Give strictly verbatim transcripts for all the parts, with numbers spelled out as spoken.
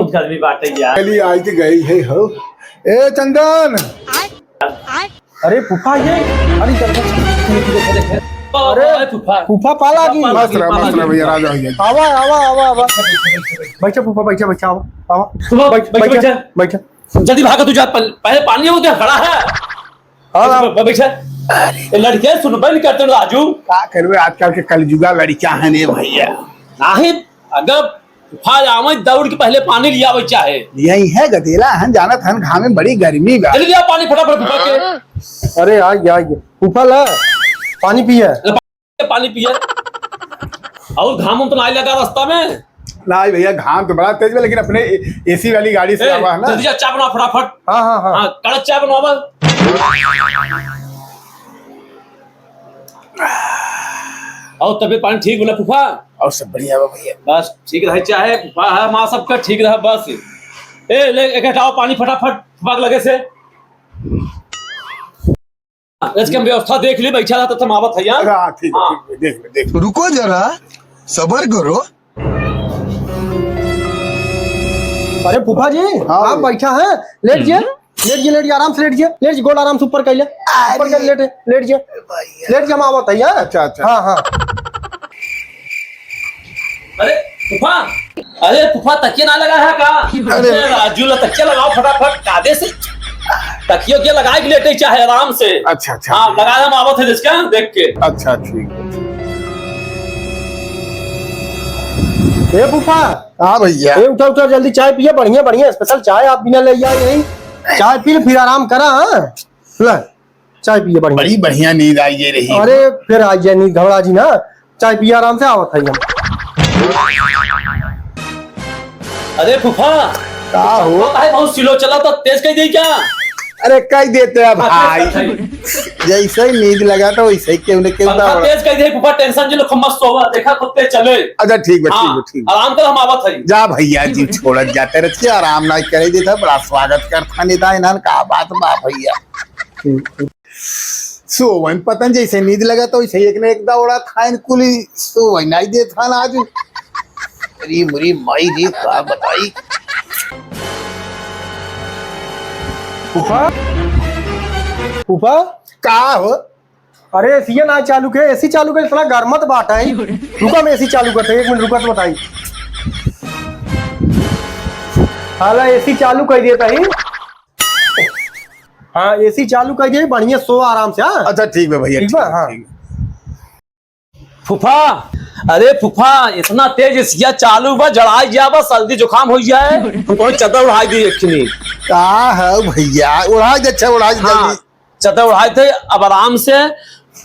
बहुत गर्मी बाटे यार। चली, आई तो गई है हो। ए चंदन। अरे फूफा, ये, अरे चंदन। अरे अरे फूफा। फूफा पाला की। मस्त रहा, मस्त रहा भैया, राजा भैया। आवा, आवा, आवा, आवा। बैठा फूफा, बैठा, बैठा, आवा, आवा। फूफा, बैठ, बैठ, बैठा, बैठा। बैठा। जल्दी भागा तू जा, पहले, पहले पानी हो गया, खड़ा है। हाँ, हाँ। ब-, ब-, बैठा। अरे। ये लड़के सुनबे नहीं करते राजू। का करबे, आजकल के कलजुगा लड़का है ने भैया। नहीं, अगर फूफा आवे दौड़ के पहले पानी लियावे चाहे। यही है गदेला, हम जानत हन घाम में बड़ी गर्मी बा। जल्दी लिया पानी फटाफट फूफा के। अरे आ गया, आ गया। फूफा ला, पानी पिया। ले पानी पिया। और घाम तो नहीं लगा रास्ता में? नहीं भैया, घाम तो बड़ा तेज बा, लेकिन अपने ए-, एसी वाली गाड़ी से ए, आवा है ना। जल्दी जा, चाय बना फटाफट। हाँ, हाँ, हाँ। हाँ, कड़क चाय बनावा। और तबीयत पानी ठीक होला फूफा? और सब बढ़िया बा भैया। बस ठीक रहे चाहे फूफा है, माँ सबका ठीक रहे बस। ए, ले एक हटाओ पानी फटाफट फूफा के लगे से। इसके हम व्यवस्था देख ली, बैठा रहा तो हम आवत है यहाँ। हाँ, ठीक है, हाँ। ठीक है, देख ले, देख ले। रुको जरा, सबर करो। अरे फूफा जी, हाँ आप भाई। बैठा है, लेट जे, हम्म। लेट जे, लेट जे, आराम से लेट जे, लेट जे, गोड़ आराम से ऊपर कर ले, ऊपर कर, लेट, लेट जे, भैया। लेट जे, हम आवत है यहाँ। अच्छा, अच्छा। हाँ, हाँ। अरे फूफा, अरे फूफा, तकिया ना लगा है का? अरे। अरे राजू ला तकिया लगाओ फटाफट, कादे से तकियो के लगाए के लेटे चाहे आराम से। अच्छा, अच्छा। हाँ, लगा, हम आवत है जिसका देख के। अच्छा, ठीक है, ठीक। ए फूफा। हाँ भैया। ए उठा, उठा, जल्दी चाय पिया, बढ़िया, बढ़िया special चाय आप बिना ले आए यही। चाय पी ले, फिर आराम करा, हाँ? ले, चाय पिया बढ़िया। बड़ी बढ़िया नींद आई ये रही। अरे फिर आ गया नींद, घबरा जी ना, चाय पिया आराम से, आवत है हम। अरे फूफा, का हो? काहे बहुत slow चला था, तेज कर दी क्या? अरे कह देते हैं हाँ, भाई। तेज कर दी। जैसे ही नींद लगा था वैसे ही केहू न केहू पंखा दौड़ा। तेज कर दे फूफा, tension जी लो, मत सोवा, देखा खुद तेज चले। अच्छा ठीक बा, हाँ, ठीक बा, ठीक बा। आराम कर, हम आवत है। जा भैया जी, छोड़त जाते रहते, आराम ना करे देता, बड़ा स्वागत करता नहीं था इन्हन, का बात बा भैया। सोवन पतन जैसे नींद लगा तो वैसे एक ने एक दौड़ा था, इनकुली सोवन नहीं देत हन आज। अरे मुरी माई रे, का बताई। फूफा, फूफा। का हो? अरे एसी ना चालू के, एसी चालू के, इतना गर्मत बाटा है। रुका, हम एसी चालू करते हैं, एक मिनट रुका तो बताई। हाला एसी चालू कर देता ही। हाँ, एसी चालू कर दिया, बढ़िया सो आराम से, हाँ? अच्छा, ठीक बा भैया, ठीक बा, ठीक, हाँ। ठीक। फूफा, अरे फूफा, इतना तेज एसिया चालू बा, जड़ाई गया बा, सर्दी जुकाम हो जाए, हम कौन चद्दर उड़ाई दी एक खिनी। का है भैया, उड़ाई दे, अच्छा, उड़ाई दे हाँ, जल्दी। चद्दर उड़ाई थे, अब आराम से,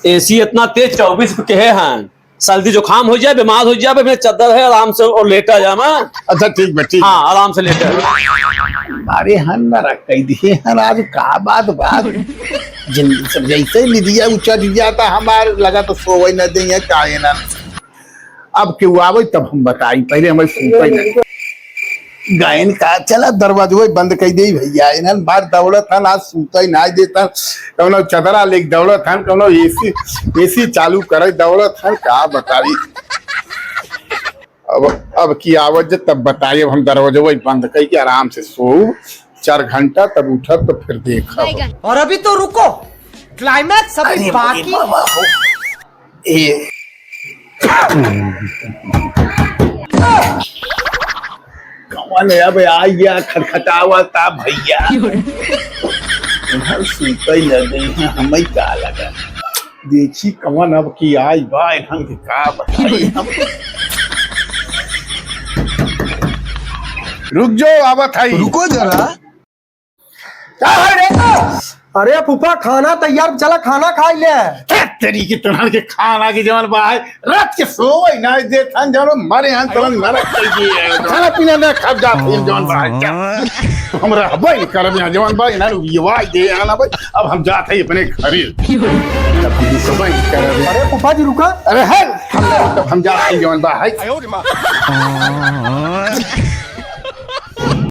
एसी इतना तेज, चउबीस पे कहे हैं, सर्दी जुकाम हो जाए, बीमार हो जाए, फिर चद्दर है, आराम से और लेटा जाए, हाँ? अच्छा, ठीक बा, ठीक बा। हाँ, आराम से लेटा। अरे, हन ना रख कह दिए, हन आज का बात, बात। जिन-, सब जैसे ही निदिया ऊंचा दिया था, हमार लगा तो सोवे न देंगे, काहे ना। अब केहू आवे, तब हम बताई, पहले हमें सूते न। गायन का चला, दरवाजो बंद कर दे भैया, इन्हन बार दौड़त हन, आज सूते ना देता, कौनो चदरा लेके दौड़त हन, कौनो एसी, एसी चालू करे दौड़त हन, का बताई। अब, अब की आवत जे तब बताई, अब हम दरवाजो बंद करके आराम से सोऊ, चार घंटा, तब उठब तो फिर देखब। और अभी तो रुको, climax अभी अरे बाकी। बाबा हो। ए। कौन है अब आ गया खटखटावा ता भैया? इधर सुनते ही लग गई हैं, हमें का लगा? देखी कौन अब की आई बा, इन्हन के का बताई हम। रुक जाओ, आवत है। रुको जरा। का है रे? अरे फूफा, खाना तैयार, चला खाना खाई ले। ए, तेरी की तुरंत के खाना की जवन बा है, रात के सोवे ना देत हन, जवन मरे हन, तुरंत नरक कर दिए हैं। खाना पीना ना खाब जात हन, जवन बा है, जा। हम रहबे नहीं करब यहाँ, जवन बा, इन्हें ये वाई दे, आना भाई, अब हम जात है अपने घरे। अब हम रुकबे नहीं करब। अरे फूफा जी, रुका। अरे है, हम, हम जात है, जवन बा है।